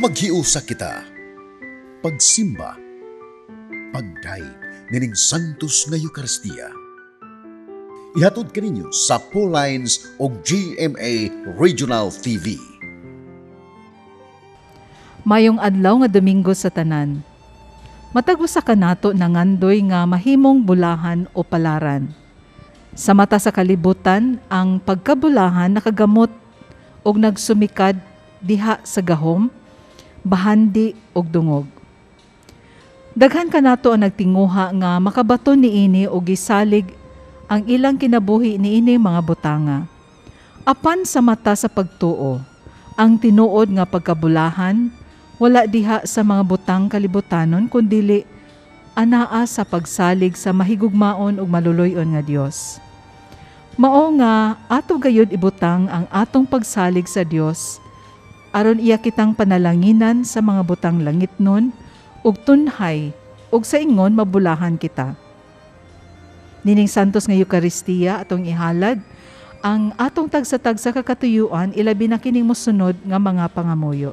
Maghiusa kita. Pagsimba. Pagdayeg nining Santos nga Eukaristiya. Ihatod kaninyo sa Lines o GMA Regional TV. Mayong adlaw nga Domingo sa tanan. Matag usa kanato nangandoy nga mahimong bulahan o palaran. Sa mata sa kalibutan, ang pagkabulahan nakagamot og nagsumikad diha sa gahom, bahandi og dungog. Daghan kanato ang nagtinguha nga makabaton niini og gisalig ang ilang kinabuhi niini mga butanga. Apan sa mata sa pagtuo, ang tinuod nga pagkabulahan wala diha sa mga butang kalibutanon, kundili anaa sa pagsalig sa mahigugmaon ug maluluy-on nga Dios. Mao nga ato gayud ibutang ang atong pagsalig sa Dios aron iya kitang panalanginan sa mga butang langitnon ug tunhay ug sa ingon mabulahan kita. Nining Santos nga Eukaristiya, atong ihalad ang atong tagsa-tagsa ka katuyuan, ilabi na kining mosunod nga mga pangamuyo.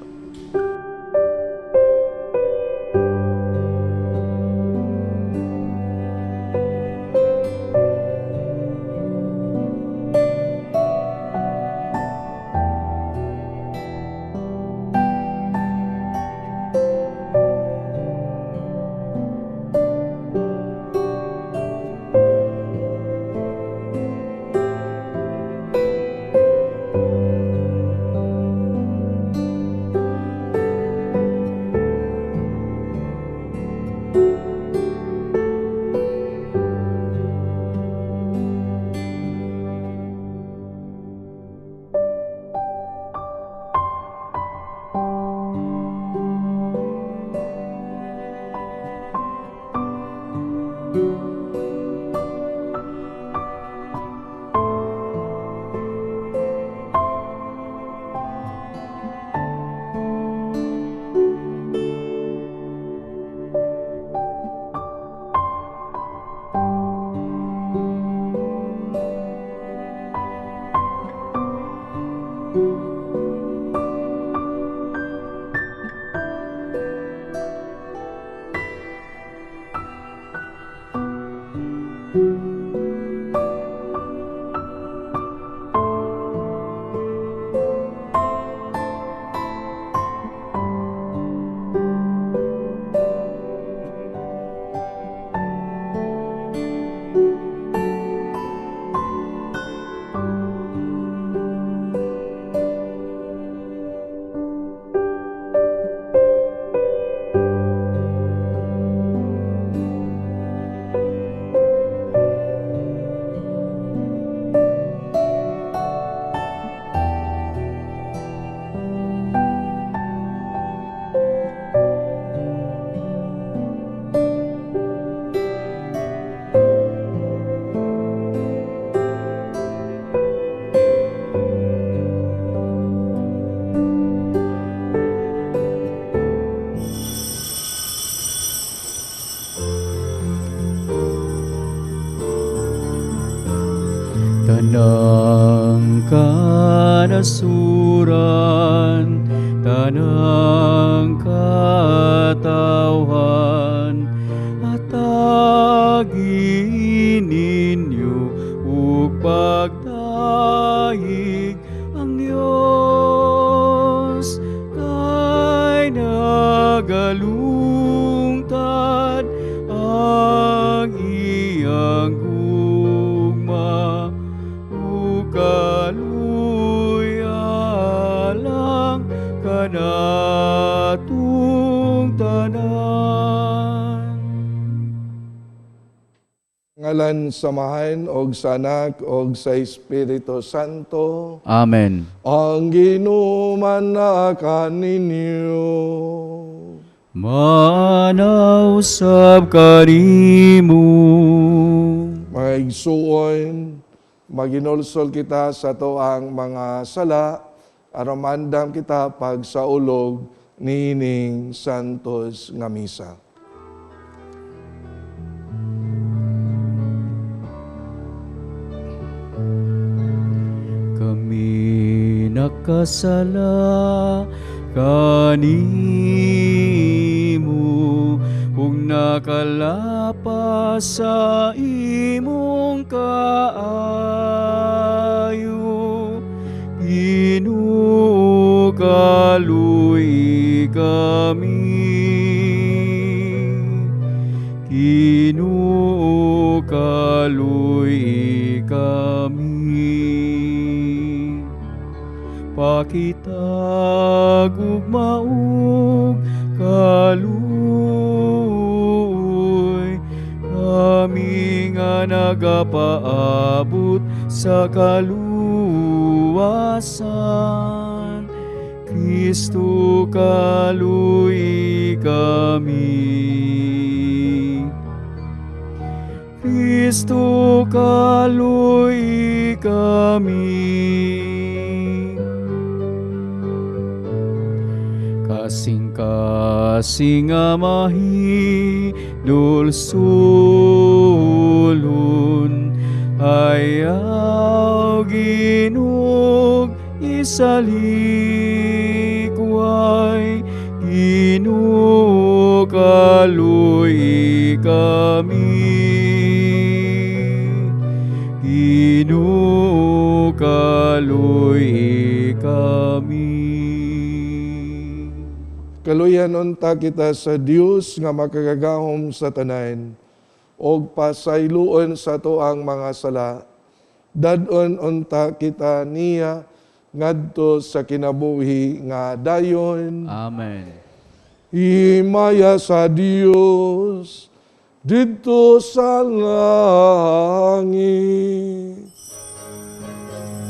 Tanang kanasuran, tanang katawhan, hatagi ninyo ug pagdayeg ang Dios kay nagalungtad ang iyang gugma ug kaluya lang kanatong tanan. Ngalan sa Amahan og sa Anak og sa Espiritu Santo. Amen. Ang Ginoo maanaa kaninyo. Maanaa usab kanimo. Mga igsuon, maginulsol kita sa atoang mga sala aron maandam kita pagsaulog niining Santos nga Misa. Kami nakasala. kanimo ug nakalapas sa imong kaayo. Ginoo, kaluy kami. Ginoo, kaluy kami. Pakitag ug kaluoy kami nga nagapaabot sa kaluwasan. Kristo, kaluy kami. Kristo, kaluy kami. Kasing-kasing nga mahidulsulon, ayaw Ginoog isalikway. Ginoo, kaluy kami. Ginoo, kaluy kami. Kaluyan unta kita sa Dios nga makagagahom sa tanan og pasayloon sa atoang mga sala. Dad-on unta kita niya ngadto sa kinabuhi nga dayon. Amen. Himaya sa Dios didto sa langit.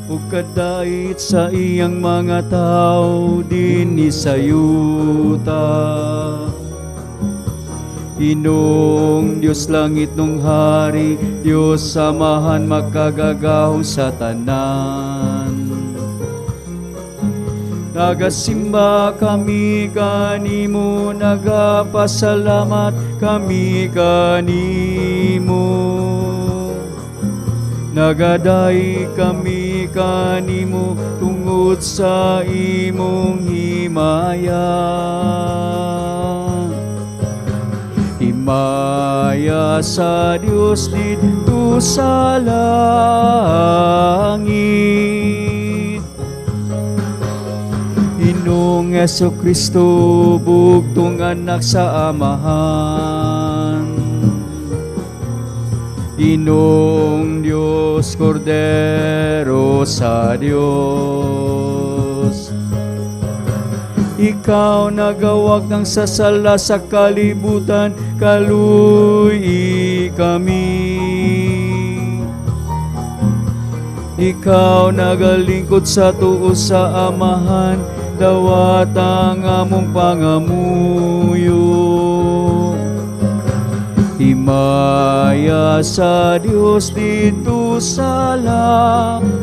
Ug kadait sa iyang mga tao dinhi sa yuta. Ginoong Diyos langit nung hari, Diyos Amahan makagagahom sa tanan. Nagasimba kami kanimo, nagapasalamat kami kanimo. Nagaday kami kanimo tungod sa imong himaya. Himaya sa Dios didto sa langit. Ginoong Hesus Kristo, bugtong anak sa Amahan. Ginoong Diyos, Kordero sa Diyos. Ikaw nagawag ng sasala sa kalibutan, kaluy kami. Ikaw nagalingkod sa tuo sa Amahan, dawat ang among pangamuyo. Himaya sa Dios didto sa langit.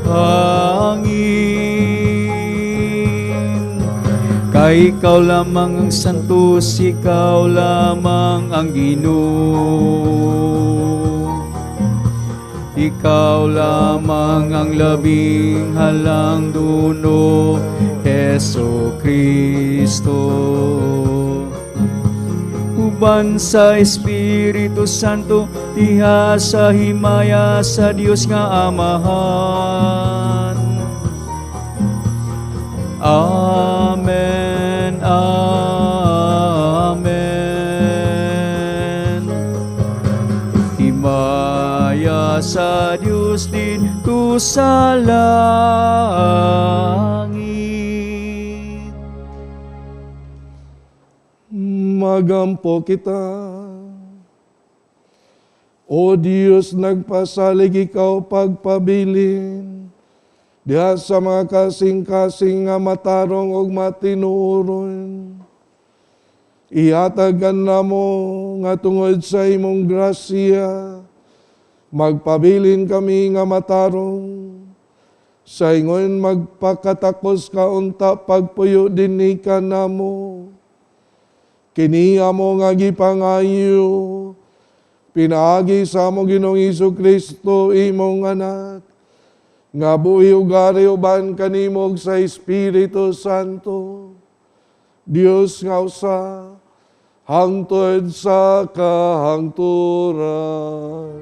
Kay ikaw lamang ang santos, ikaw lamang ang Ginoo. Ikaw lamang ang labing halang duno, Heso Kristo. Uban sa Espiritu Santo, diha sa himaya sa Dios nga Amahan. Amen. Amen. Himaya sa Dios didto sa langit. Magampo kita. O Diyos, nagpasalig ikaw pagpabilin diha sa mga kasing-kasing nga matarong og matinuoron. Ihatag namo nga tungod sa imong grasya, magpabilin kami nga matarong. Sa ingon magpakatakos ka unta pagpuyo dinhi kanamo. Kini amo nga gipangayo, pinaagi sa among Ginoong Hesus Kristo, imong anak, nga buhi ug hari uban kanimo sa Espiritu Santo. Dios nga usa, hangtod sa kahangturan.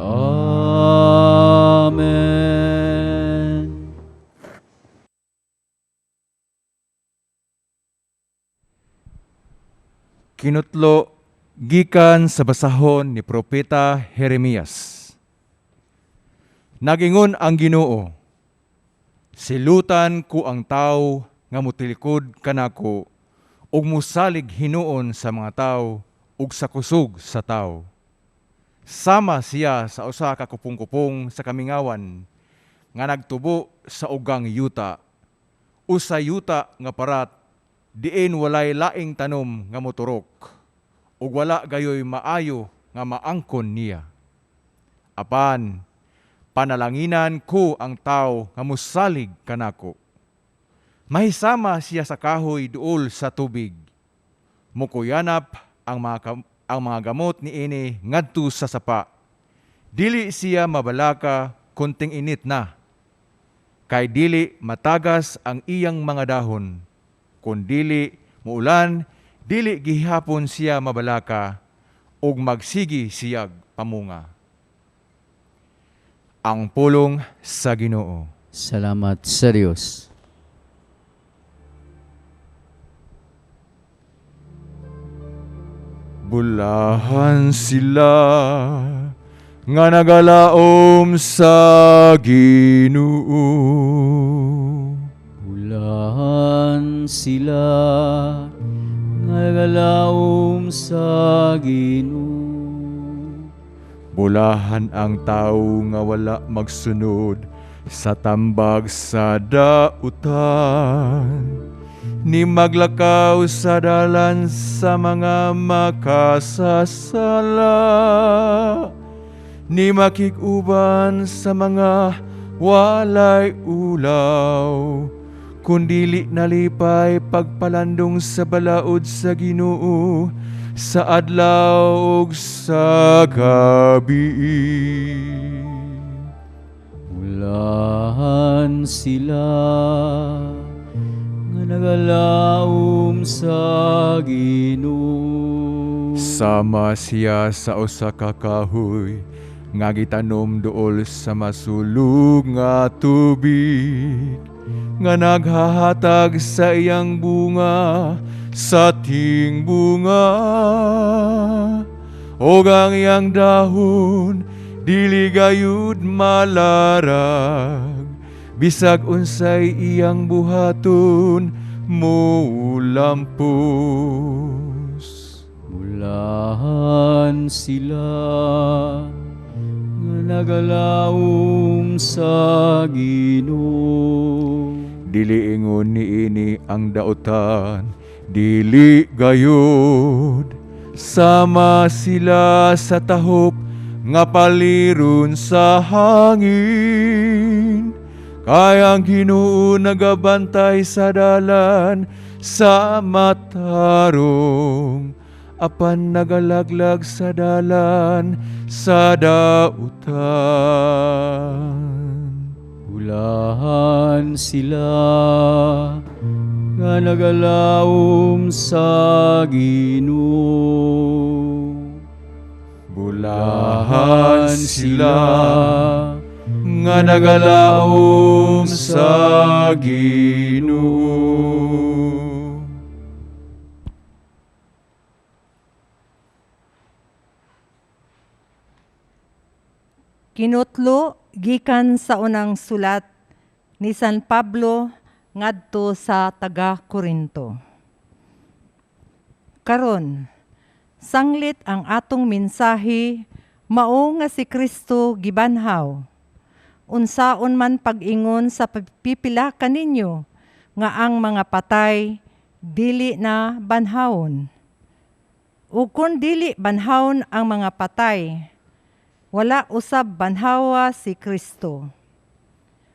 Amen. Kinutlo gikan sa basahon ni Propeta Jeremias. Nagingon ang Ginoo, "Silutan ko ang tawo nga motilikod kanako ug mosalig hinuon sa mga tawo ug sa kusog sa tawo. Sama siya sa usa ka kupong-kupong sa kamingawan nga nagtubo sa ugang yuta o sa yuta nga parat diin walay laing tanom nga moturok ug wala gayoy maayo nga maangkon niya. Apan panalanginan ko ang tawo nga mosalig kanako. Mahisama siya sa kahoy duol sa tubig. Mukuyanap ang mga gamot niini ngadto sa sapa. Dili siya mabalaka kon ting-init na. Kay dili matagas ang iyang mga dahon. Kung dili muulan, dili gihapon siya mabalaka ug magsigi siyag pamunga." Ang pulong sa Ginoo. Salamat sa Dios. Bulahan sila nga nagalaom sa Ginoo. Bulahan sila nga nagalaom sa Ginoo. Bulahan ang tao nga wala magsunod sa tambag sa dautan, ni maglakaw sa dalan sa mga makasasala, ni makig-uban sa mga walay ulaw, kundili nalipay pagpalandong sa balaod sa Ginoo sa adlaw ug sa gabi. Bulahan sila nga nagalaom sa Ginoo. Sama siya sa usa ka kahoy nga gitanom duol sa masulog nga tubig, nga naghahatag sa iyang bunga sa tingbunga, ug ang iyang dahon dili gayud malarag. Bisag unsay iyang buhaton, molampos. Bulahan sila nga nagalaom sa Ginoo. Dili ingon niini ang dautan, dili gayud. Sama sila sa tahop nga paliron sa hangin. Kay ang Ginoo nagabantay sa dalan sa matarong, apan nagalaglag sa dalan sa dautan. Bulahan sila nga nagalaom sa Ginoo. Bulahan sila nga nagalaom sa Ginoo. Kinutlo gikan sa unang sulat ni San Pablo ngadto sa taga Korinto. Karon, sanglit ang atong mensahe mao nga si Kristo gibanhaw. Unsaon man pag-ingon sa pipila kaninyo nga ang mga patay dili na banhawon? Ug kon dili banhawon ang mga patay, wala usab banhawa si Kristo.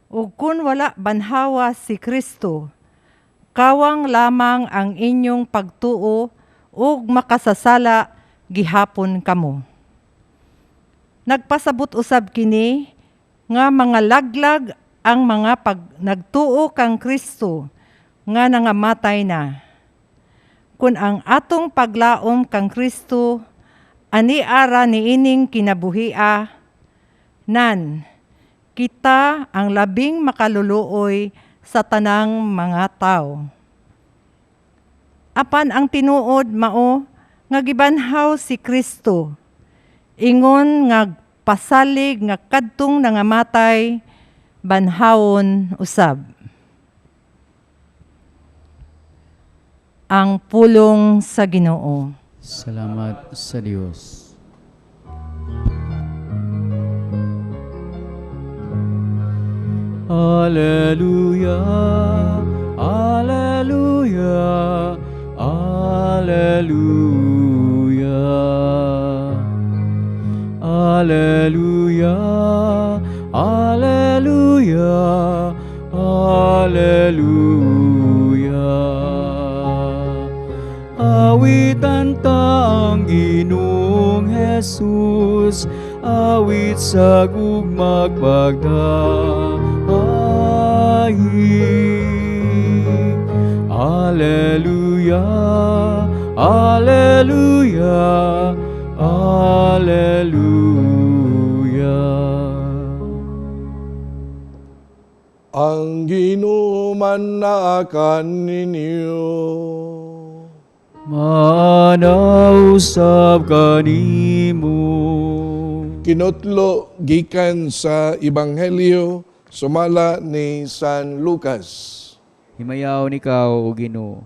Ug kun wala banhawa si Kristo, kawang lamang ang inyong pagtuo ug makasasala gihapon kamo. Nagpasabot usab kini nga mga laglag ang mga pag nagtuo kang Kristo nga nangamatay na. Kun ang atong paglaom kang Kristo ani ara niining kinabuhia, nan kita ang labing makaluluoy sa tanang mga tao. Apan ang tinuod mao nga gibanhaw si Kristo, ingon nga pasalig nga kadtong nangamatay banhawon usab. Ang pulong sa Ginoo. Salamat sa Dios. Alleluia, Alleluia, Alleluia. Alleluia, Alleluia, Alleluia. Awitan ta ang Ginoong Jesus, awit sa gugmag pagdaing. Alleluia, Alleluia, Alleluia. Ang Ginoo man naa kaninyo. Manausab kanimo. Kinutlo gikan sa Ebanghelyo sumala ni San Lucas. Himayaw ikaw, o Ginoo.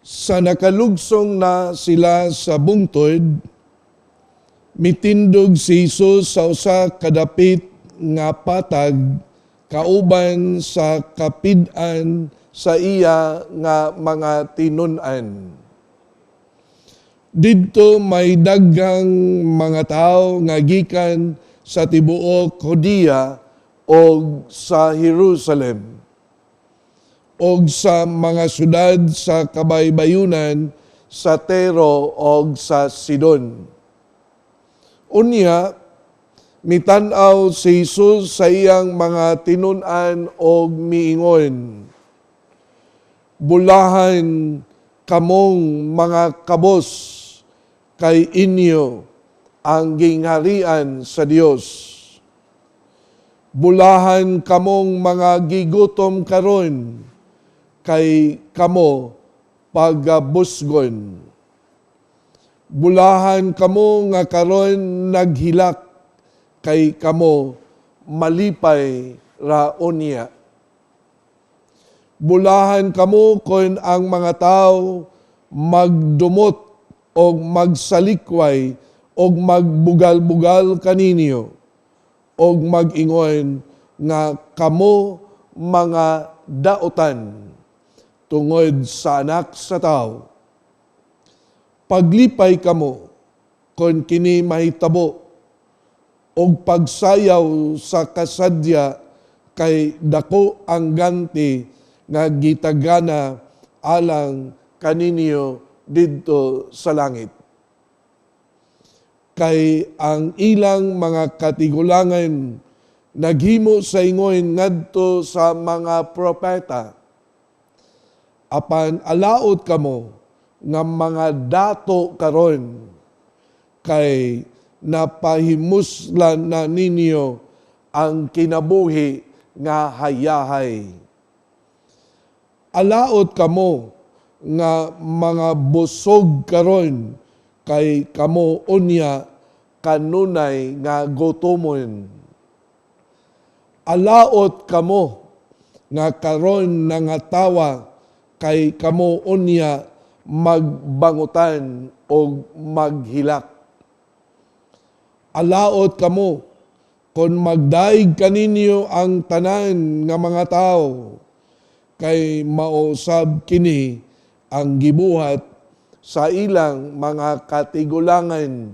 Sa nakalugsong na sila sa bungtod, mitindog si Jesus sa usa kadapit nga patag kauban sa kapid-an sa iya nga mga tinun-an. Didto may daghang mga tawo nga gikan sa tibuok Judea og sa Jerusalem og sa mga syudad sa kabaybayunan sa Tiro og sa Sidon. Unya, mitan-aw si Jesus sa iyang mga tinun-an og miingon, "Bulahan kamong mga kabos, kay inyo ang gingharian sa Dios. Bulahan kamong mga gigutom karon, kay kamo pagabusgon. Bulahan kamo nga karon naghilak, kay kamo malipay raonya. Bulahan kamo kon ang mga tao magdumot og magsalikway og magbugal-bugal kaninyo og mag-ingon nga kamo mga daotan tungod sa Anak sa Tao. Paglipay kamo kon kini mahitabo og pagsayaw sa kasadya, kay dako ang ganti nga gitagana alang kaninyo didto sa langit. Kay ang ilang mga katigulangan naghimo sa ingon ngadto sa mga propeta. Apan alaot kamo nga mga dato karon, kay napahimuslan na ninyo ang kinabuhi nga hayahay. Alaot kamo nga mga busog karon, kay kamo unya kanunay nga gutomon. Alaot kamo nga karon nangatawa, kay kamo unya magbangutan og maghilak. Alaot kamo kon magdaig kaninyo ang tanan nga mga tawo, kay mausab kini ang gibuhat sa ilang mga katigulangan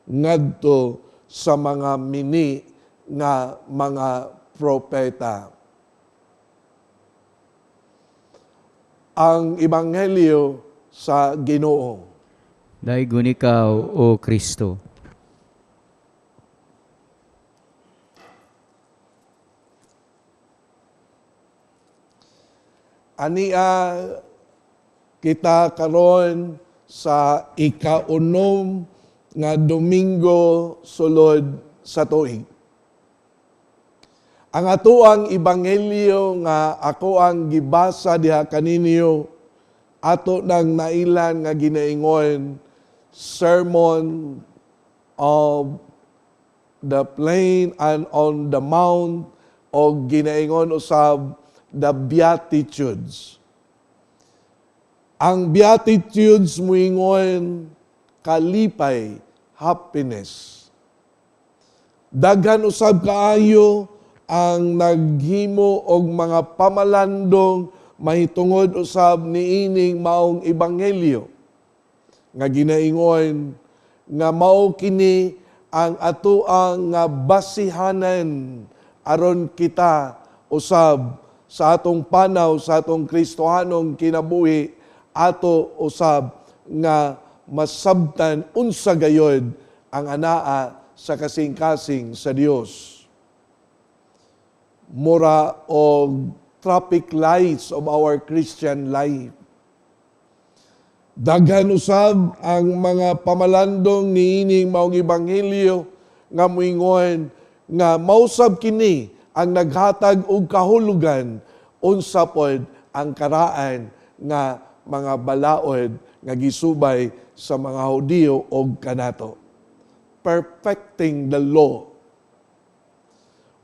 ngadto sa mga mini nga mga propeta. Ang Ebanghelyo sa Ginoo. Daigon ikaw, O Kristo. Ania kita karon sa 6 nga Domingo sulod sa tuig. Ang atoang ebanghelyo nga ako ang gibasa diha kaninyo, ato nang nailan nga ginaingon Sermon of the Plain and on the Mount o ginaingon usab the Beatitudes. Ang Beatitudes muingon kalipay, happiness. Daghan usab kaayo ang naghimo og mga pamalandong mahitungod usab niining maong ebanghelyo nga ginaingon nga mao kini ang atoang nga basihanan aron kita usab sa atong panaw sa atong Kristohanong kinabuhi, ato usab nga masabtan unsa gayod ang anaa sa kasing-kasing sa Dios, mura og traffic lights of our Christian life. Daghan usab ang mga pamalandong niining maong ebanghelyo nga muingon nga mausab kini ang naghatag og kahulugan unsa pod ang karaan nga mga balaod nga gisubay sa mga Hudiyo og kanato. Perfecting the law.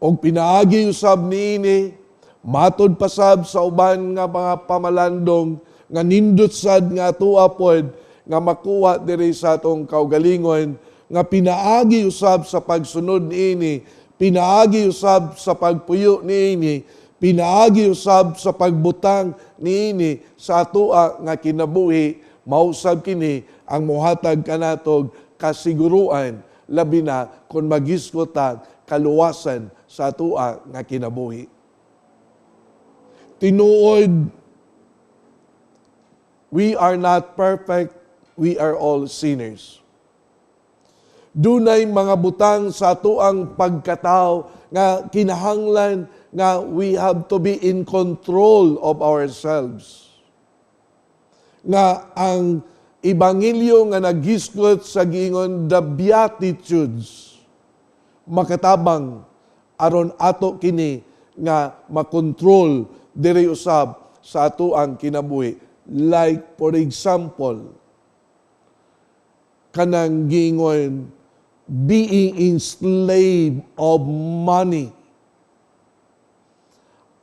Og pinaagi usab niini, matod pasab sa uban nga mga pamalandong nga nindot sad nga atoa pod nga makuha diri sa atong kaugalingon, nga pinaagi usab sa pagsunod niini, pinaagi usab sa pagpuyo niini, pinaagi usab sa pagbutang niini sa atoa nga kinabuhi, mausab kini ang mohatag kanatog kasiguruan, labi na kung magisgot ta kaluwasan sa atoa nga kinabuhi. Tinuod, we are not perfect, we are all sinners. Dunay mga butang sa atoang pagkatao nga kinahanglan nga we have to be in control of ourselves. Nga ang ebanghelyo nga naghisgot sa giingon the Beatitudes makatabang aron ato kini nga makontrol diri usab sa atoang kinabuhi. Like, for example, kanang giingon being enslaved of money,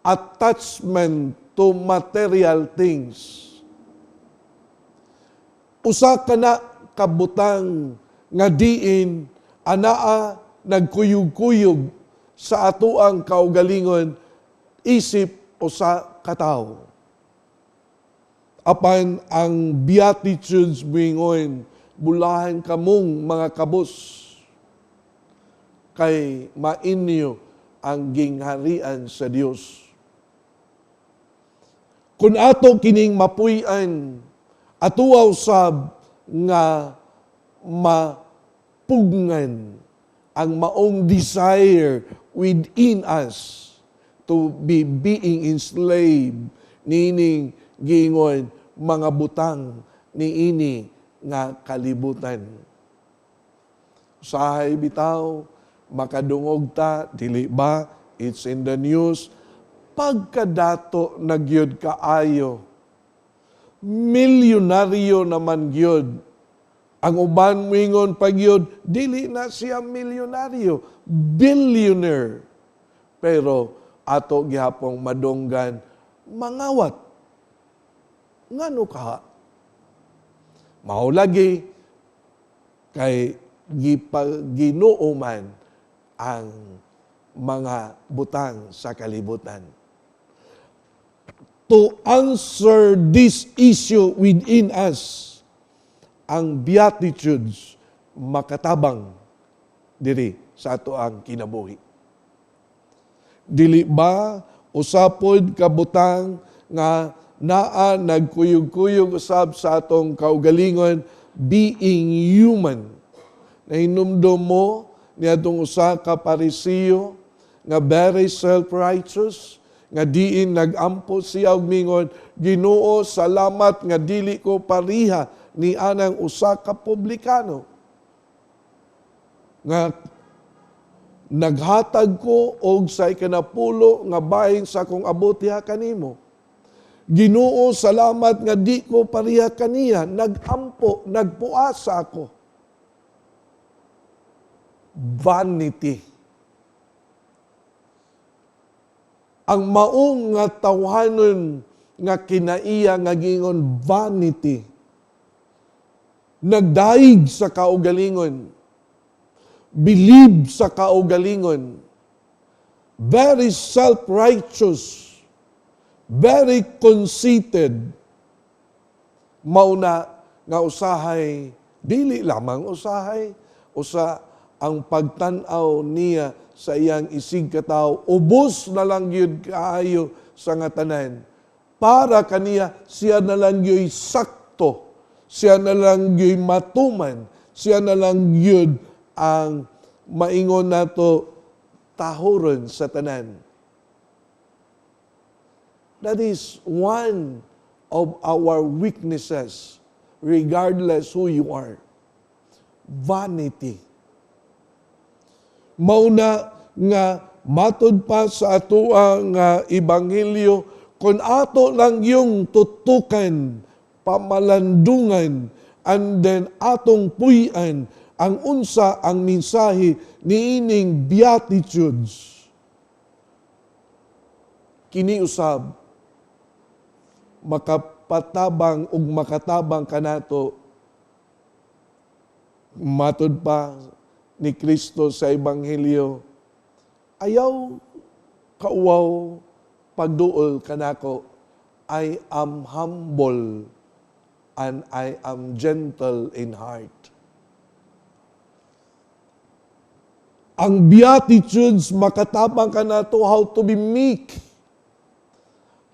attachment to material things. Usa ka na kabutang nga diin anaa nagkuyog-kuyog sa atoang kaugalingon isip usa ka tawo. Apan ang Beatitudes muingon, "Bulahan kamong mga kabos, kay mainyo ang gingharian sa Dios." Kung ato kining mapuy-an, atoa usab nga mapugngan ang maong desire within us to be being enslaved nining giingon mga butang niini nga kalibutan. Usahay bitaw, makadungog ta, dili ba? It's in the news. Pagkadato na gyud kaayo, milyonaryo naman gyud. Ang uban muingon pa gyud, dili na siya milyonaryo, billionaire. Pero ato gihapong madunggan, mangawat. Ngano kaha? Mao lagi kay Ginoo man ang mga butang sa kalibutan. To answer this issue within us, ang Beatitudes makatabang diri sa ato ang kinabuhi. Dili ba usapod kabutang nga naa nagkuyog-kuyog usab sa atong kaugalingon, being human? Nahinumdom mo niadtong usa ka Parisiyo nga very self-righteous. Nga diin nagampo siya og mingon, "Ginoo, salamat nga dili ko pariha ni anang usa ka publikano. Nga naghatag ko og sa ikanapulo nga bahin sa akong abot kanimo. Ginoo, salamat nga di ko pariha kaniya, nagampo, nagpuasa ako." Vanity. Ang maong nga tawhanon nga kinaiya nga gingon vanity. Nagdaig sa kaugalingon. Believe sa kaugalingon. Very self-righteous. Very conceited. Mauna nga usahay, dili lamang usahay, usa ang pagtan-aw niya sa iyang isig katawo, ubos na lang gyud kaayo sa nga tanan. Para kaniya, siya na lang gyud sakto, siya na lang gyud matuman, siya na lang gyud ang maingon nato tahuron sa tanan. That is one of our weaknesses, regardless who you are. Vanity. Mauna nga matud pa sa atoa nga ebanghelyo, kung ato lang yung tutukan, pamalandungan, and then atong puy-an ang unsa ang mensahe niining Beatitudes. Kini usab makapatabang ug makatabang kanato, matud pa ni Kristo sa ebanghelyo, "Ayaw kauwaw pagduol kanako. I am humble and I am gentle in heart." Ang Beatitudes makatabang kanato how to be meek,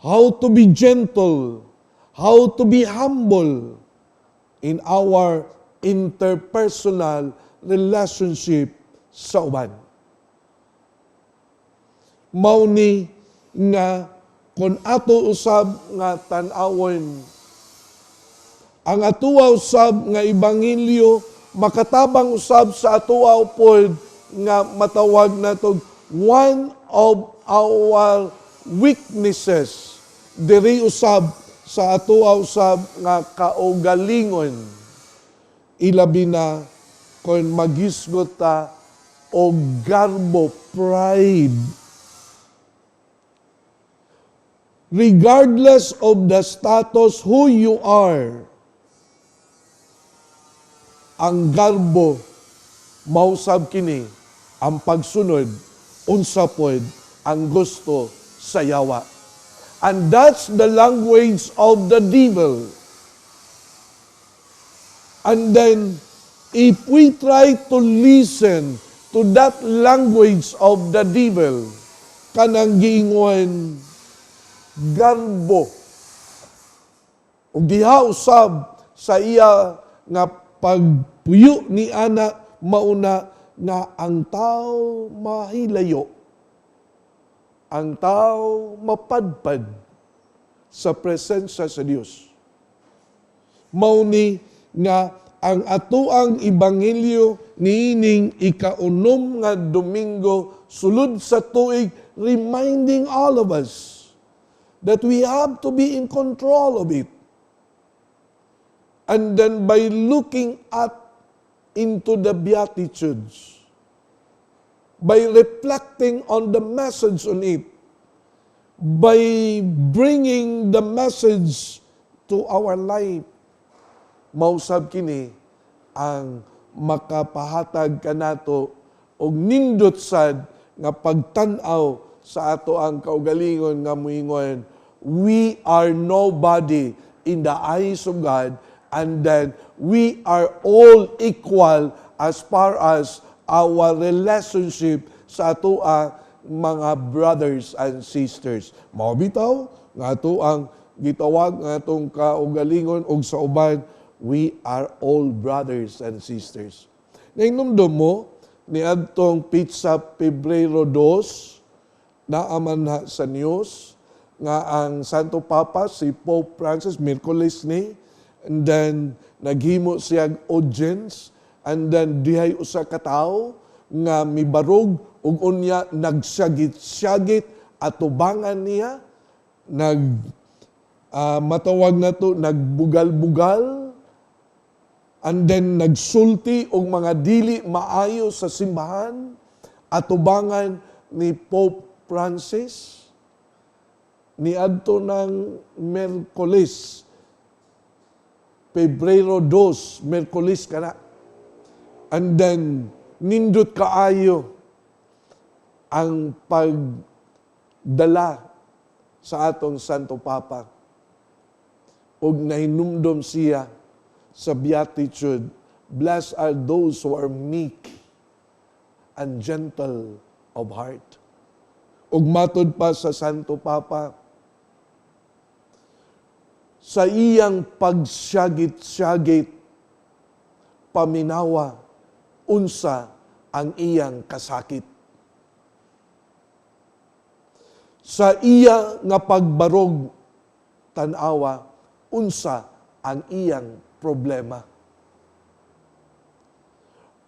how to be gentle, how to be humble in our interpersonal relationship sa uban. Mao ni nga kung ato usab nga tan-awon ang atuwa usab nga ebanghelyo, makatabang usab sa atuwa pod nga matawag nato one of our weaknesses diri usab sa atuwa usab nga kaugalingon, ilabi na kung maghisgot ta og garbo, pride. Regardless of the status who you are, ang garbo mausab kini ang pagsunod unsa pod ang gusto sa yawa. And that's the language of the devil. And then, if we try to listen to that language of the devil, kanang giingon, garbo, ug diha usab sa iya nga pagpuyo ni ana, mauna nga ang tao mahilayo, ang tao mapadpad sa presensya sa Dios. Mao ni nga ang atoang ebanghelyo niining ikaunom nga Domingo sulod sa tuig, reminding all of us that we have to be in control of it. And then by looking at into the Beatitudes, by reflecting on the message on it, by bringing the message to our life, mausab kini ang makapahatag kanato og nindot sad nga pagtan-aw sa ato ang kaugalingon nga muingon, we are nobody in the eyes of God, and then we are all equal as far as our relationship sa ato ang mga brothers and sisters. Mao bitaw nga ato ang gitawag nga atong kaugalingon og sa uban, we are all brothers and sisters. Ngayon mo, ni adtong petsa Pebrero 2, Naa man na sa news nga ang Santo Papa, si Pope Francis, Miyerkules ni, and then naghimo siya audience, and then dihay usa ka tawo nga mibarog ug unya nagsagit-sagit atubangan niya, nag matawag na to, nagbugal-bugal, and then nagsulti og mga dili maayo sa simbahan atubangan ni Pope Francis niadto ng Miyerkules, Pebrero 2, Miyerkules kana. And then nindot kaayo ang pagdala sa atong Santo Papa ug nahinumdom siya sa Beatitude, "Blessed are those who are meek and gentle of heart." Ug matod pa sa Santo Papa, sa iyang pagsyagit-syagit, paminawa unsa ang iyang kasakit. Sa iya nga pagbarog, tan-awa unsa ang iyang problema.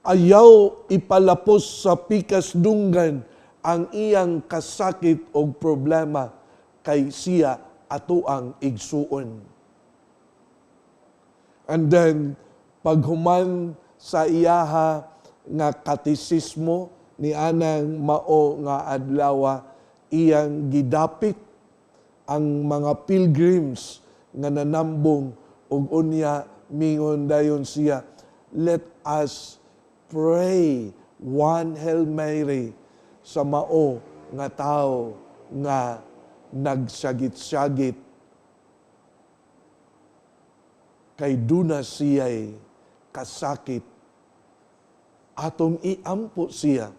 Ayaw ipalapos sa pikas dunggan ang iyang kasakit o problema kay siya atoang igsuon. And then, paghuman sa iyaha nga katisismo ni anang mao nga adlaw, iyang gidapit ang mga pilgrims nga nanambong ug unya mingon dayon siya, "Let us pray one Hail Mary sa mao nga tao nga nagsagit-sagit kay duna siya'y kasakit. Atong iampo siya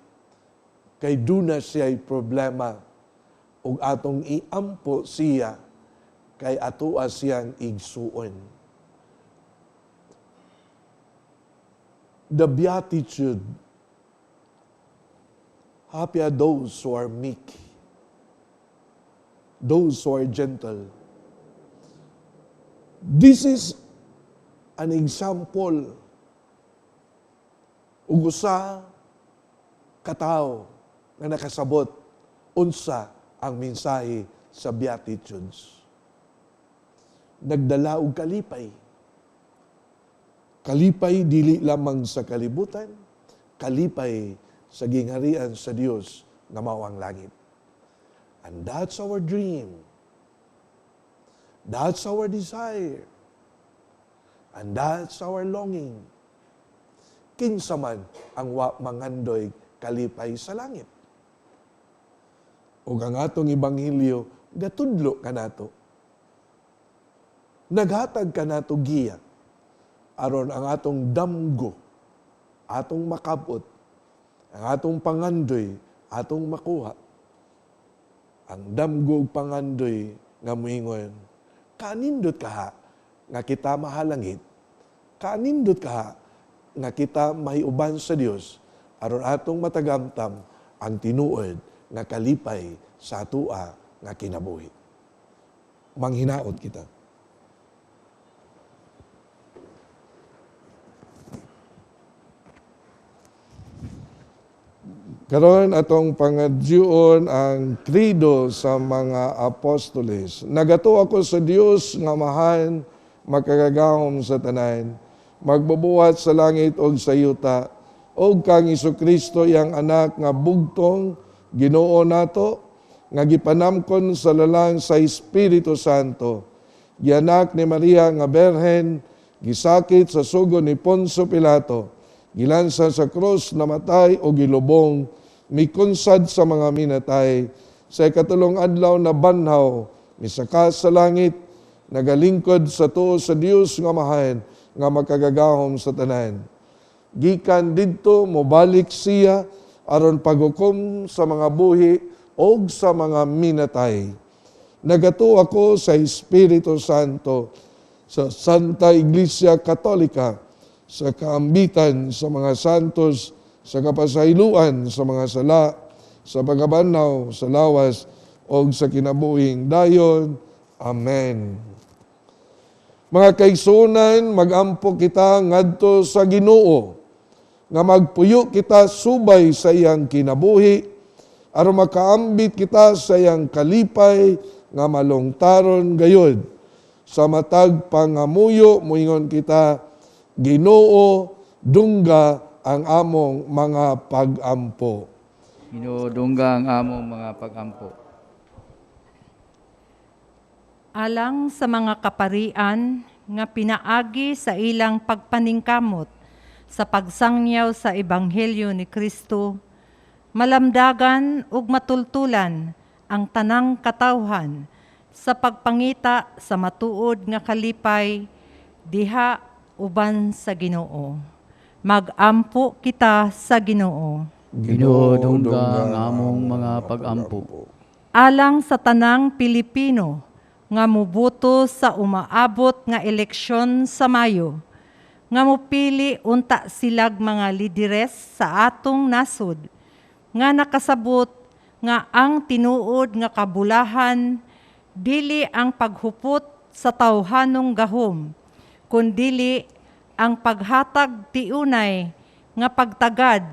kay duna siya'y problema ug atong iampo siya kay atoa siyang igsuon." The Beatitude, happy are those who are meek, those who are gentle. This is an example ug usa ka tawo nga nakasabot unsa ang mensahe sa Beatitudes. Nagdala og kalipay. Kalipay dili lamang sa kalibutan, kalipay sa gingharian sa Dios nga mao ang langit. And that's our dream. That's our desire. And that's our longing. Kinsa man ang wa mangandoy kalipay sa langit? Ug ang atong ebanghelyo gatudlo kanato. Naghatag kanato giya aron ang atong damgo, atong makabot, ang atong pangandoy, atong makuha. Ang damgo ug pangandoy nga moingon, kanindot kaha nga kita mahalangit, kanindot kaha nga kita mahiuban sa Dios aron atong matagamtam ang tinuod nga kalipay sa atua nga kinabuhi. Manghinaot kita. Karon atong pangadyoon ang credo sa mga apostoles. Nagatuo ako sa Dios nga Amahan, makagagahom sa tanan, magbubuhat sa langit ug sa yuta, ug kang Kristo iyang anak nga bugtong Ginoo nato, nga gipanamkon sa lalang sa Espiritu Santo. Gianak ni Maria nga Berhen, gisakit sa sugo ni Poncio Pilato, gilansa sa krus, namatay o gilubong, mikunsad sa mga minatay, sa ikatulong adlaw na banhaw, misaka sa langit, nagalingkod sa tuo sa Dios nga Amahan, nga makagagahom sa tanan. Gikan didto mobalik siya aron paghukom sa mga buhi og sa mga minatay. Nagatuo ako sa Espiritu Santo, sa Santa Iglesia Katolika, sa kaambitan sa mga santos, sa kapasayloan sa mga sala, Sa pagkabanhaw sa lawas o sa kinabuhing dayon. Amen. Mga kaigsuonan, magampo kita ngadto sa Ginoo nga magpuyo kita subay sa iyang kinabuhi aron makaambit kita sa iyang kalipay nga malungtaron gayud. Sa matag pangamuyo, muingon kita, Ginoo, dungga ang among mga pagampo. Ginoo, dungga ang among mga pagampo. Alang sa mga kaparian nga pinaagi sa ilang pagpaningkamot sa pagsangyaw sa Ebanghelyo ni Kristo, malamdagan ug matultulan ang tanang katawhan sa pagpangita sa matuod nga kalipay diha uban sa Ginoo. Magampo kita sa Ginoo. Ginoo, dungga ang among mga pagampo. Alang sa tanang Pilipino nga muboto sa umaabot nga eleksyon sa Mayo, nga mupili unta silag mga lideres sa atong nasod, nga nakasabot nga ang tinuod nga kabulahan dili ang paghupot sa tawhanong gahom, kundili ang paghatag tiunay nga pagtagad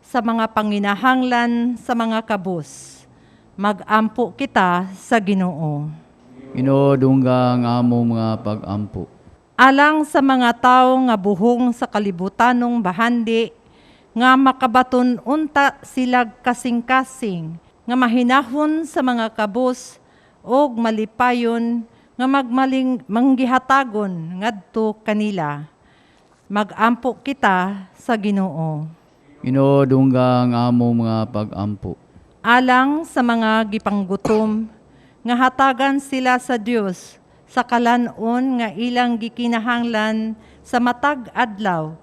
sa mga panginahanglan sa mga kabus. Magampo kita sa Ginoo. Ginoo, dungga ang among mga pagampo. Alang sa mga tawo nga buhong sa kalibutanong bahandi, nga makabaton unta silag kasing-kasing, nga mahinahon sa mga kabus og malipayon nga magmaling manggihatagon ngadto kanila. Magampo kita sa Ginoo. Ginoo, dungga ang among mga pagampo. Alang sa mga gipanggutom nga hatagan sila sa Dios sa kalan-on nga ilang gikinahanglan sa matag adlaw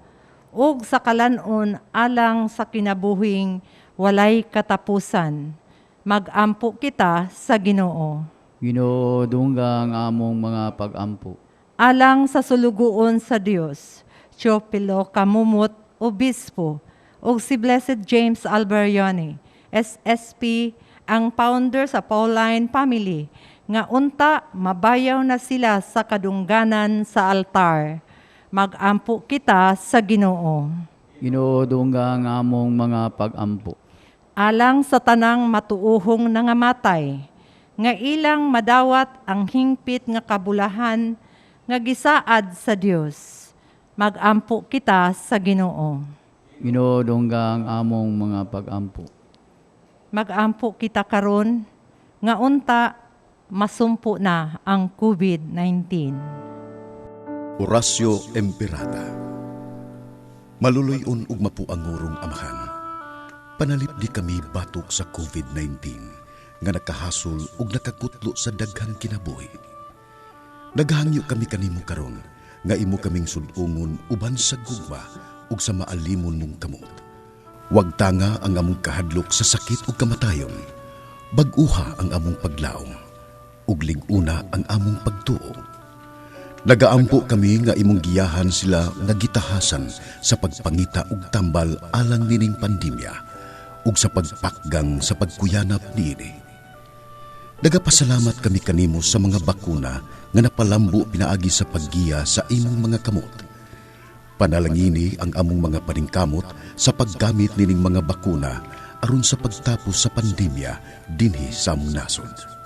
ug sa kalan-on alang sa kinabuhing walay katapusan. Magampo kita sa Ginoo. Ginoo, dungga ang among mga pagampo. Alang sa sulugoon sa Dios, Teofilo Camomot, Obispo, ug si Blessed James Alberione, SSP, ang founder sa Pauline Family, nga unta mabayaw na sila sa kadungganan sa altar. Magampo kita sa Ginoo. Ginoo, dungga ang among mga pagampo. Alang sa tanang matuohong nangamatay, nga ilang madawat ang hingpit nga kabulahan nga gisaad sa Dios. Magampo kita sa Ginoo. Ginoo, dungga ang among mga pagampo. Magampo kita karon nga unta masumpo na ang COVID-19. Oratio Imperata. Maluluy-on ug mapuangurong Amahan, panalipdi kami batok sa COVID-19 nga nakahasol ug nakakutlo sa daghang kinabuhi. Naghangyo kami kanimo karon nga imo kaming sud-ungon uban sa gugma ug sa maalimon mong kamot. Wagtanga ang among kahadlok sa sakit ug kamatayon. Bag-uha ang among paglaom ug lig-una ang among pagtuo. Nagaampo kami nga imong giyahan sila nga gitahasan sa pagpangita og tambal alang nining pandemya ug sa pagpakgang sa pagkuyanap niini. Nagapasalamat kami kanimo sa mga bakuna nga napalambo pinaagi sa paggiya sa imong mga kamot. Panalangini ang among mga paningkamot sa paggamit nining mga bakuna aron sa pagtapos sa pandemya dinhi sa among nasod.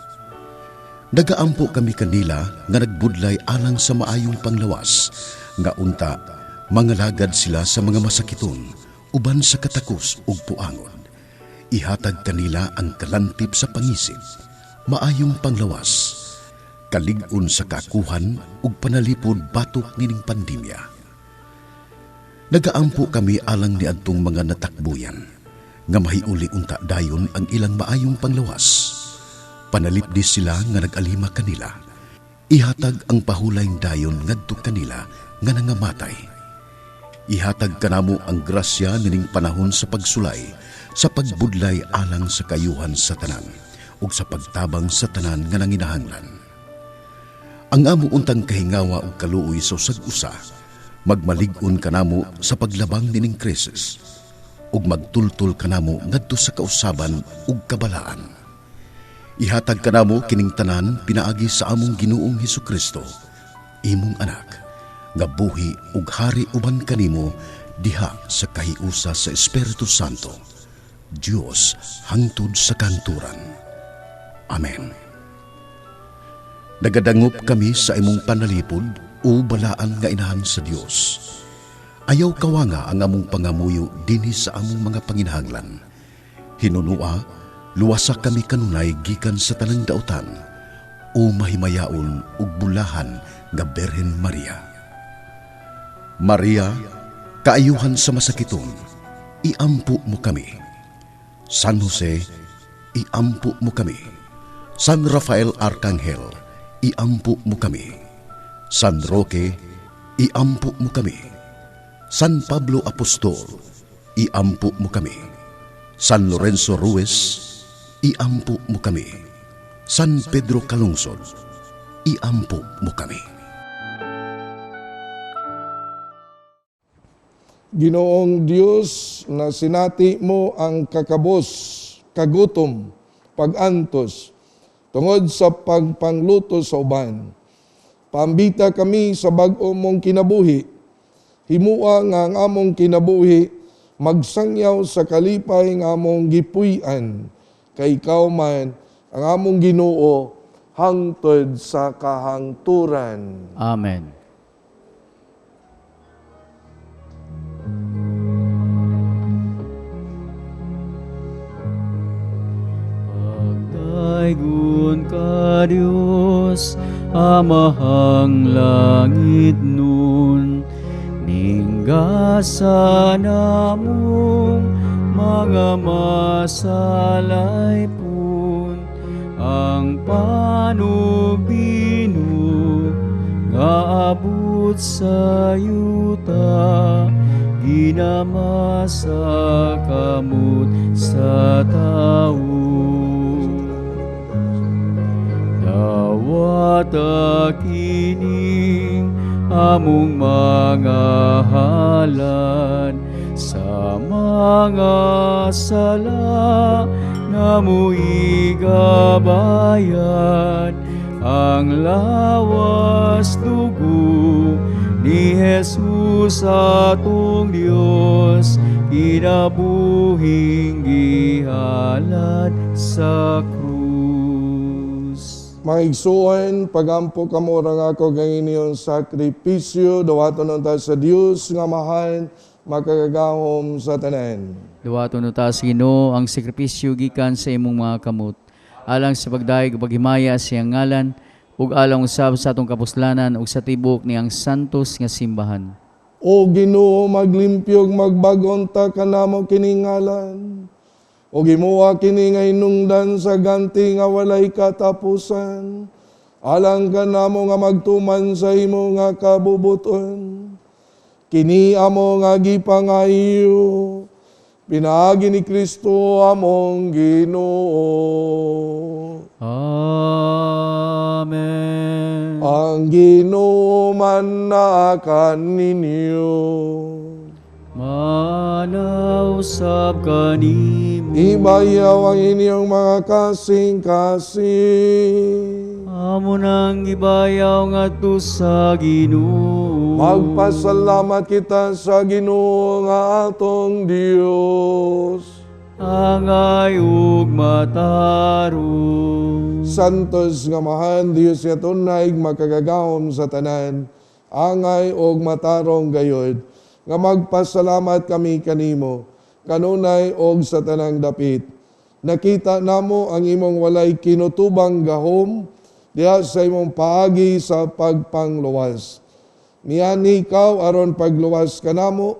Nagaampo kami kanila nga nagbudlay alang sa maayong panglawas, nga unta mangalagad sila sa mga masakiton uban sa katakos ug puangon. Ihatag kanila ang kalantip sa pangisip, maayong panglawas, kalig-on sa kakuhan ug panalipod batok nining pandemya. Nagaampo kami alang niadtong mga natakbuyan, nga mahiuli unta dayon ang ilang maayong panglawas. Panalipdi sila nga nag-alima kanila. Ihatag ang pahulayng dayon ngadto kanila nga nangamatay. Ihatag kanamo ang grasya nining panahon sa pagsulay, sa pagbudlay alang sa kayuhan sa tanan, ug sa pagtabang sa tanan nga nanginahanglan. Ang amo untang kahingawa ug kaluoy sa usag-usa, magmalig-on kanamo sa paglabang nining krisis. ug magtultol kanamo ngadto sa kausaban ug kabalaan. Ihatag kanamo kining tanan pinaagi sa among Ginoong Hesukristo, imong anak, nga buhi ug hari uban kanimo diha sa kahiusa sa Espiritu Santo, Dios hangtod sa kahangturan. Amen. Nagadangop kami sa imong panalipod, o balaan nga Inahan sa Dios. Ayaw kawanga ang among pangamuyo dinhi sa among mga panginahanglan. Hinunua, luwasa kami kanunay gikan sa tanang dautan, o mahimayaon ug bulahan nga Birhen Maria. Maria, kaayuhan sa masakiton, iampo mo kami. San Jose, iampo mo kami. San Rafael Arcangel, iampo mo kami. San Roque, iampo mo kami. San Pablo Apostol, iampo mo kami. San Lorenzo Ruiz, iampo mo kami. San Pedro Calungsod, iampo mo kami. Ginoong Dios, na sinati mo ang kakabos, kagutom, pagantos, tungod sa pagpangluto sa uban. Paambita kami sa bag-o mong kinabuhi. Himua nga ang among kinabuhi, magsangyaw sa kalipay nga among gipuy-an. Kay ikaw man ang among Ginoo hangtod sa kahangturan. Amen. Pagdaygon ka Dios, Amahang langit nun, ninggasan namong mga masalaypon, ang panubino nga abot sa yuta, ginama sa kamot sa tao. Dawata kining among mga halad sa mga sala namo igabayan ang lawas dugo ni Jesus atong Dios, kinabuhing gihalad sa krus. Mga igsuon, pagampo kamo rang ako kang inyong sakripisyo, dawaton unta sa Dios nga mahal, makagagahom sa tanan. Dawaton unta sa Ginoo ang sakripisyo gikan sa imong mga kamot, alang sa pagdayeg ug paghimaya sa iyang ngalan, ug alang usab sa atong kapuslanan ug sa tibok niyang santos nga simbahan. O Ginoo, maglimpyog magbag-on ta kanamo kining ngalan. O gimuha kini nga hinungdan sa ganti nga walay katapusan. Alang kanamo nga magtuman sa imo nga kabubuton. Kini amo nga gipangayo, pinaagi ni Kristo among Ginoo. Amen. Ang Ginoo man naa kaninyo. Manausab kanimo. Ibayaw ang inyong mga kasing-kasing. Amo nang ibayaw ngadto sa Ginoo. Magpasalamat kita sa Ginoo nga atong Dios. Angay ug matarong. Santos nga mahan Dios nga tunay makagagahom sa tanan, angay ug matarong gayod, nga magpasalamat kami kanimo, kanunay og sa tanang dapit. Nakita namo ang imong walay kinutubang gahom diha sa imong paagi sa pagpangluwas. Niani ikaw aron pagluwas kanamo,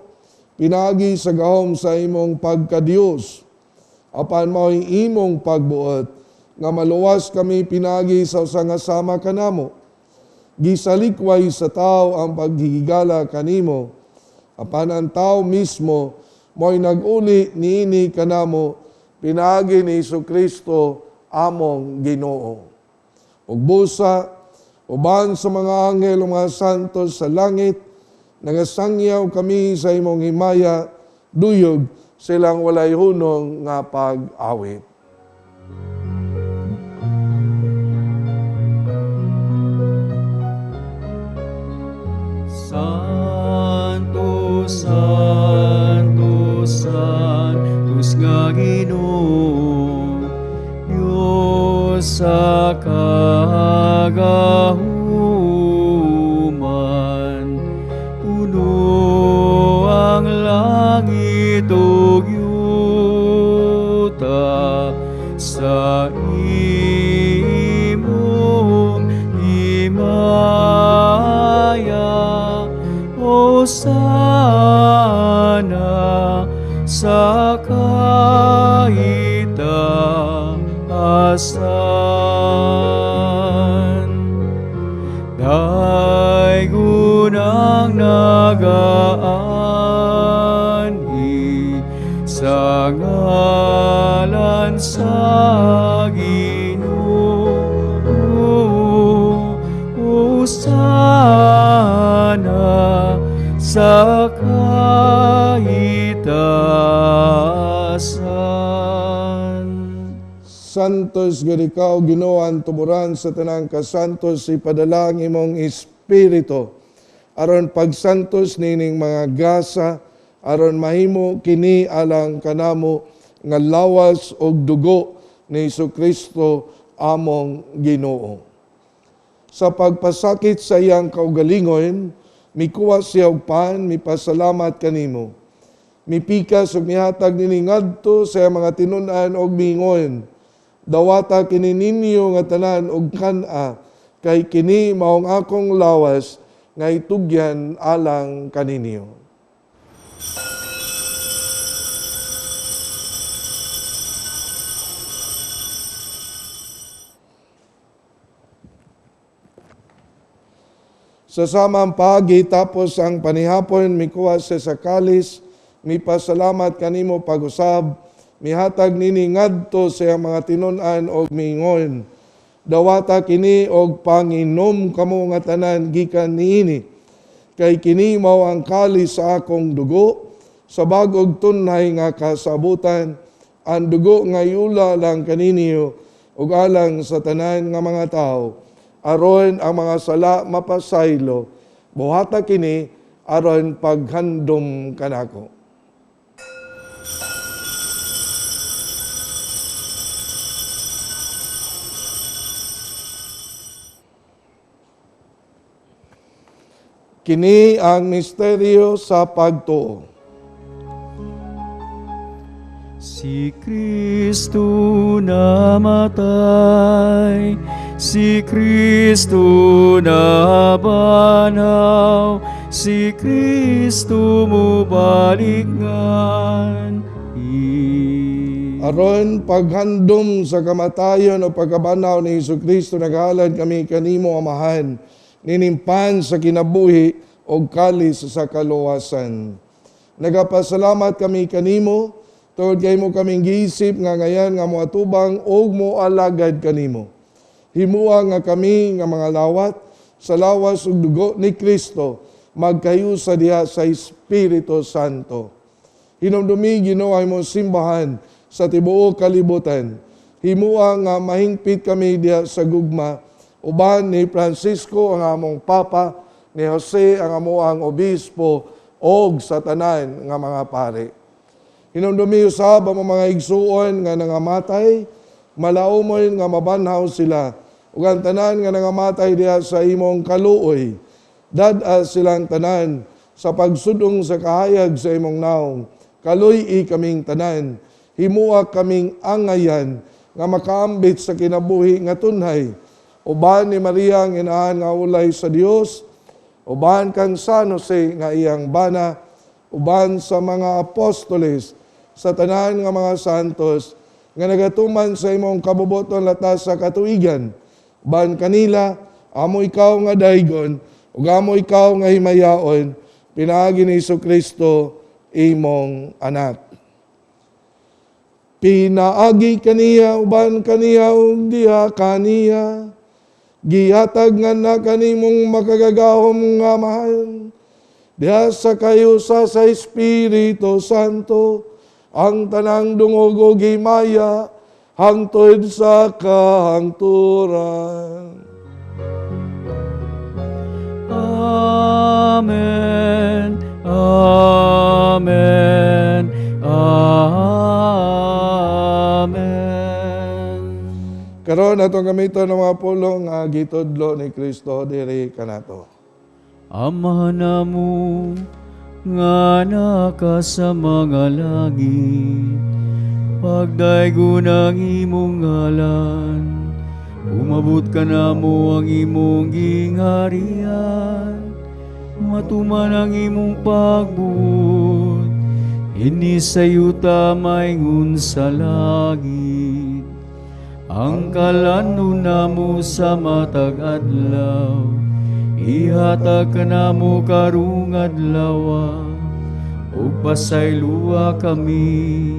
pinaagi sa gahom sa imong pagkadiyos. Apan mao'y imong pagbuot, nga maluwas kami pinaagi sa usa nga sama kanamo. Gisalikway sa tao ang paghigala kanimo, apan ang tao mismo mo'y nag-uli niini kanamo, pinaagi ni Hesukristo among Ginoo. Ug busa, uban sa mga anghel ug mga santos sa langit, nagasangyaw kami sa imong himaya, duyog Silang walay hunong nga pag-awit. Santo, Santo, Santos nga Ginoo, Diyos sa kagahuman, puno ang langit ug yuta sa imong himaya. Hosana sa kaitaasan. Daygon ang nagaanhi sa ngalan sa Ginoo. Hosana sa kaitaasan. Santos gud ikaw, Ginoo, ang tuburan sa tanang kasantos, ipadala ang imong espiritu aron pagsantos nining mga gasa, aron mahimo kini alang kanamo nga lawas og dugo ni Kristo among Ginoo. Sa pagpasakit sa iyang kaugalingon, mikuha siya og pan, mipasalamat kanimo. Mipikas ug mihatag nini ngadto sa iyang mga tinun-an og miingon, "Dawata kini ninyo nga tanan og kan-a, kay kini maong akong lawas nga itugyan alang kaninyo." Sa samang paagi, tapos ang panihapon, mikuha siya sa kalis, mipasalamat kanimo pag-usab, mihatag nini ngadto sa iyang mga tinun-an og miingon, "Dawata kini og panginom kamo nga tanan gikan niini, kay kini mao ang kalis sa akong dugo, sa bag-ong tunhay nga kasabutan, ang dugo nga yula lang kaninyo ug alang sa tanan nga mga tawo, aron ang mga sala mapasaylo. Buhata kini aron paghandom kanako." Kini ang misteryo sa pagtuo. Si Kristo namatay, si Kristo nabanhaw, si Kristo mubalik nganhi. Aron paghandom sa kamatayon o pagkabanhaw ni Hesukristo, naghalad kami kanimo, Amahan, nining pan sa kinabuhi og kalis sa kaluwasan. Nagapasalamat kami kanimo tungod kay imo kaming giisip nga ngayan nga moatubang og moalagad kanimo. Himua nga kami nga mga lawat sa lawas ug dugo ni Kristo magkayusa diha sa Espiritu Santo. Hinumdumi, Ginoo, ang imong simbahan sa tibuok kalibutan. Himua nga mahingpit kami diha sa gugma uban ni Francisco ang among Papa, ni Jose ang amoang obispo, og sa tanan nga mga pare. Hinumdumi usab ang mga igsuon nga nangamatay, malaumoy nga mabanhaw sila, ug ang tanan nga nangamatay diha sa imong kaluoy. Dad-a silang tanan sa pagsudong sa kahayag sa imong naong. Kaluy-i kaming tanan, himua kaming angayan nga makaambit sa kinabuhi nga tunhay. Uban ni Maria ang inahan nga ulay sa Dios, uban kang San Jose nga iyang bana, uban sa mga apostoles, sa tanan nga mga santos nga nagatuman sa imong kabuboton latas sa katuigan. Uban kanila, amo ikaw nga daygon, ug amo ikaw nga himayaon, pinaagi ni Kristo imong anak. Pinaagi kaniya, uban kaniya, ug diha kaniya, gihatag nga na kanimong makagagahom nga mahal, diha sa kayusa sa Espiritu Santo, Ang tanang dungog ug himaya hangtod sa kahangturan. Amen. Amen. Amen. Karon atong gamiton ang mga pulong nga gitudlo ni Kristo diri kanato. Ama namo nga naka sa mga langit, pagdaygon ang imong ngalan, umabot kanamo ang imong gingharian, matuman ang imong pagbuot, dinhi sa yuta maingon sa langit. Ang kalanon namo sa matag adlaw, ihatag kanamo karong adlaw, ug pasaylua kami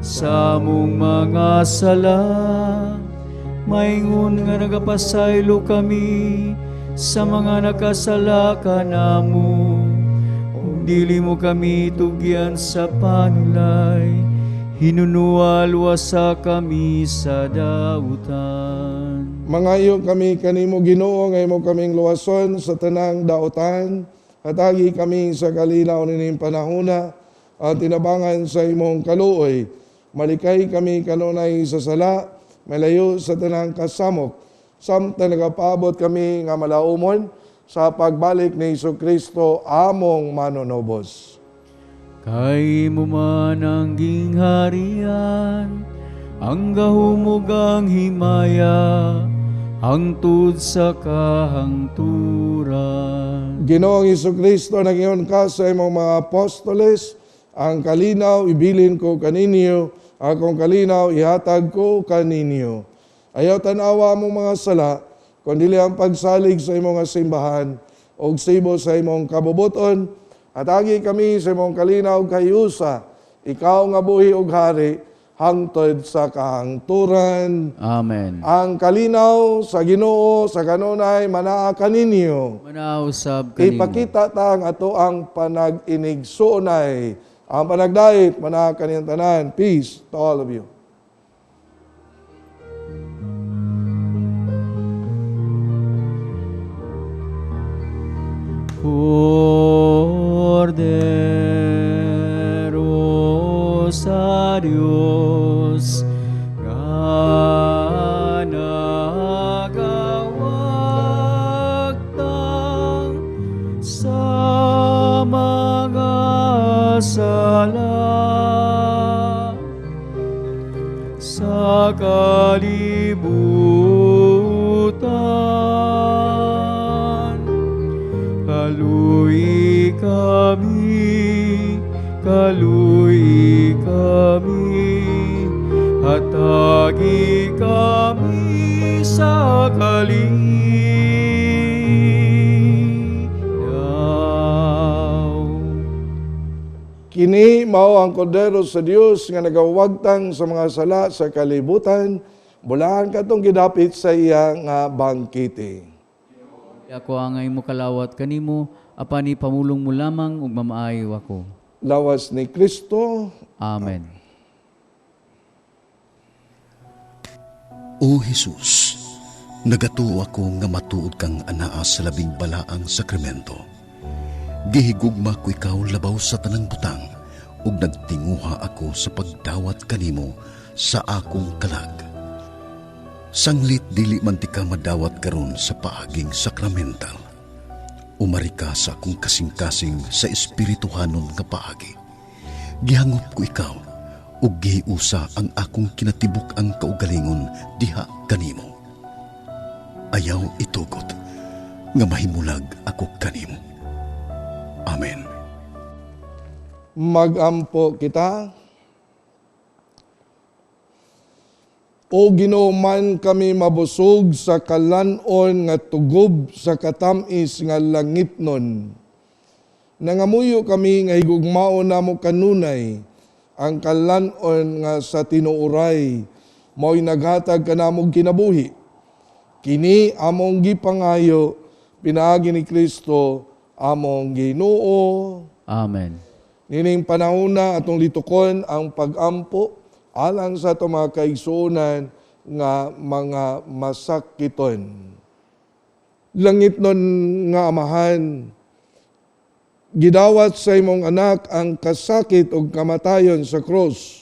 sa among mga sala, maingon nga nagapasaylo kami sa mga nakasala kanamo, ug dili mo kami tugyan sa panulay, hinunua luwasa kami sa dautan. Mangayo kami kanimo, Ginoo, nga imo kaming luwason sa tanang dautan. Hatagi kami sa kalinaw nining panahona at tinabangan sa imong kaluoy. Malikay kami kanunay sa sala, malayo sa tanang kasamok. Samtang nagapaabot kami nga malaumon sa pagbalik ni Hesus Kristo among manunubos. Kay imo man ang gingharian, ang gahom ug ang himaya, hangtod sa kahangturan. Ginoong Hesus Kristo, nag-ingon ka sa imong mga apostoles, "Ang kalinaw ibilin ko kaninyo, akong kalinaw ihatag ko kaninyo." Ayaw tanawa among mga sala, kundi ang pagsalig sa imong simbahan, og sibo sa imong kabubuton, hatagi kami sa imong kalinaw kahiusa, ikaw nga buhi og hari, hangtod sa kahangturan. Amen. Ang kalinaw sa Ginoo sa kanunay manaa kaninyo. Manaa usab kanimo. Ipakita ta ang atoang panag-inigsuonay. Ang panagdait manaa kaninyong tanan. Peace to all of you. Kordero sa Dios nga nagawagtang sa mga sala sa kalibutan. Kaluy kami, kaluy kami, hatagi kami sa kalinaw. Kini mao ang kordero sa Dios nga nagawagtang sa mga sala sa kalibutan, bulahan katong gidapit sa iya nga bangkete. Ako angay mokalawat kanimo, apan ipamulong mo lamang ug mamaayo ako. Lawas ni Kristo. Amen. O Jesus, nagatuo ako nga matuod kang anaa sa labing balaang sakramento. Gihigugma ko ikaw labaw sa tanang butang ug nagtinguha ako sa pagdawat kanimo sa akong kalag. Sanglit dili man tika madawat karon sa paaging sakramental, umari ka sa akong kasing-kasing sa espirituhanon nga paagi. Gihangop ko ikaw ug gihiusa ang akong kinatibuk-ang kaugalingon diha kanimo. Ayaw itugot nga mahimulag ako kanimo. Amen. Magampo kita. O Ginoo, man kami mabusog sa kalanon nga tugob sa katamis nga langitnon. Nangamuyo kami nga higugmaon namo kanunay ang kalanon nga sa tinuoray mao'y naghatag kanamong kinabuhi. Kini among gipangayo pinaagi ni Kristo among Ginoo. Amen. Nining panahona, atong litukon ang pagampo alang sa atong mga kaigsuonan nga mga masakiton. Langitnon nga Amahan, gidawat sa imong anak ang kasakit ug kamatayon sa krus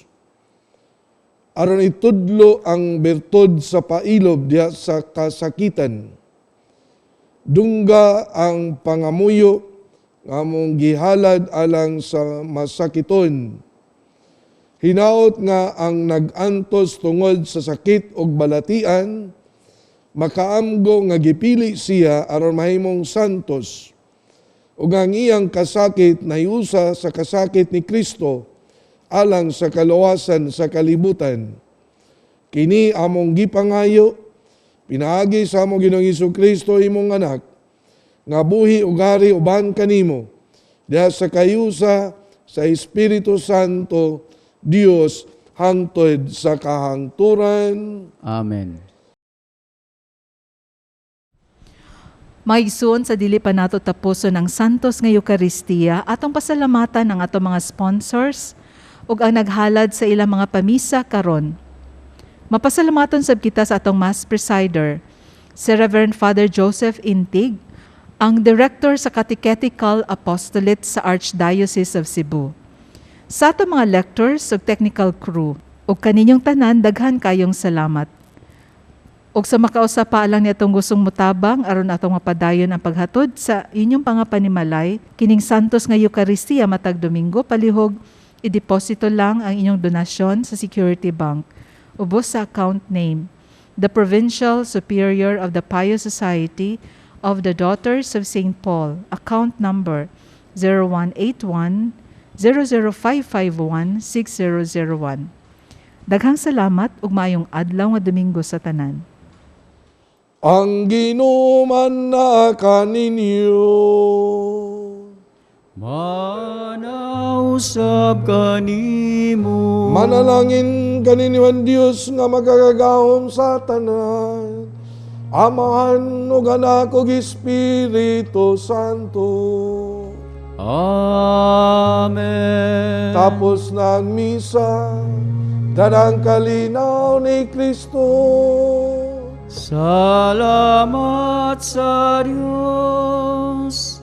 aron itudlo ang bertud sa pailob diha sa kasakitan. Dungga ang pangamuyo nga among gihalad alang sa masakiton. Hinaot nga ang nag-antos tungod sa sakit ug balatian makaamgo nga gipili siya aron mahimong santos ug ang iyang kasakit nahiusa sa kasakit ni Kristo alang sa kaluwasan sa kalibutan. Kini among gipangayo pinaagi sa among Ginoong Kristo, imong anak, nga buhi ug hari uban kanimo diha sa kahiusa sa Espiritu Santo, Dios, hangtod sa kahangturan. Amen. Maigsoon, sa dili pa nato tapuson ang Santos nga Eukaristiya, atong pasalamatan ang atong mga sponsors ug ang naghalad sa ilang mga pamisa karon. Mapasalamaton sab kita sa atong Mass Presider, si Reverend Father Joseph Intig, ang Director sa Catechetical Apostolate sa Archdiocese of Cebu. Sa atong mga lectors ug technical crew, ug kaninyong tanan, daghan kayong salamat. Ug sa makausa pa lang ni atong gustong mutabang aron atong mapadayon ang paghatod sa inyong pangapanimalay kining Santos nga Eukaristiya matag Domingo, palihog ideposito lang ang inyong donasyon sa Security Bank. Ubos sa account name, The Provincial Superior of the Pious Society of the Daughters of St. Paul, account number 0181 00551 6001. Daghang salamat ug maayong adlaw nga Domingo sa tanan. Ang Ginoo na kaninyo. Manausab kanimo. Manalangin kaninyo ang Dios nga makagagahom sa tanan, Amahan ug Anak ug Espiritu Santo. Amen. Tapos na ang misa, dalang kalinaw ni Kristo. Salamat sa Diyos.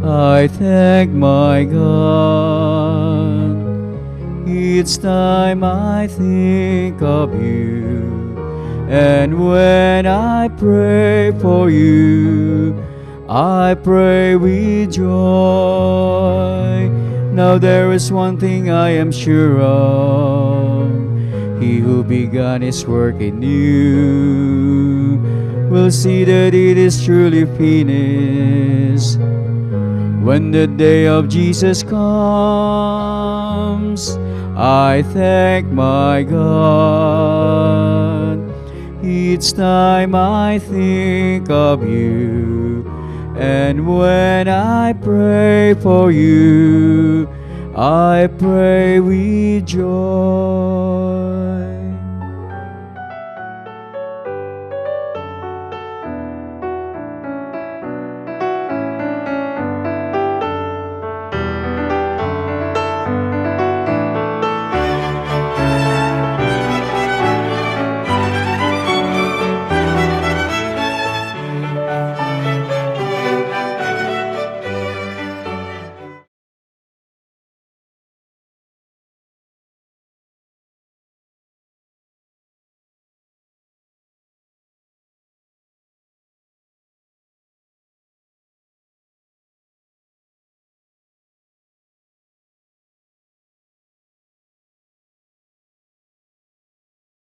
I thank my God. Each time I think of you, and when I pray for you, I pray with joy. Now there is one thing I am sure of. He who began his work in you will see that it is truly finished when the day of Jesus comes. I thank my God. Each time I think of you, and when I pray for you, I pray with joy.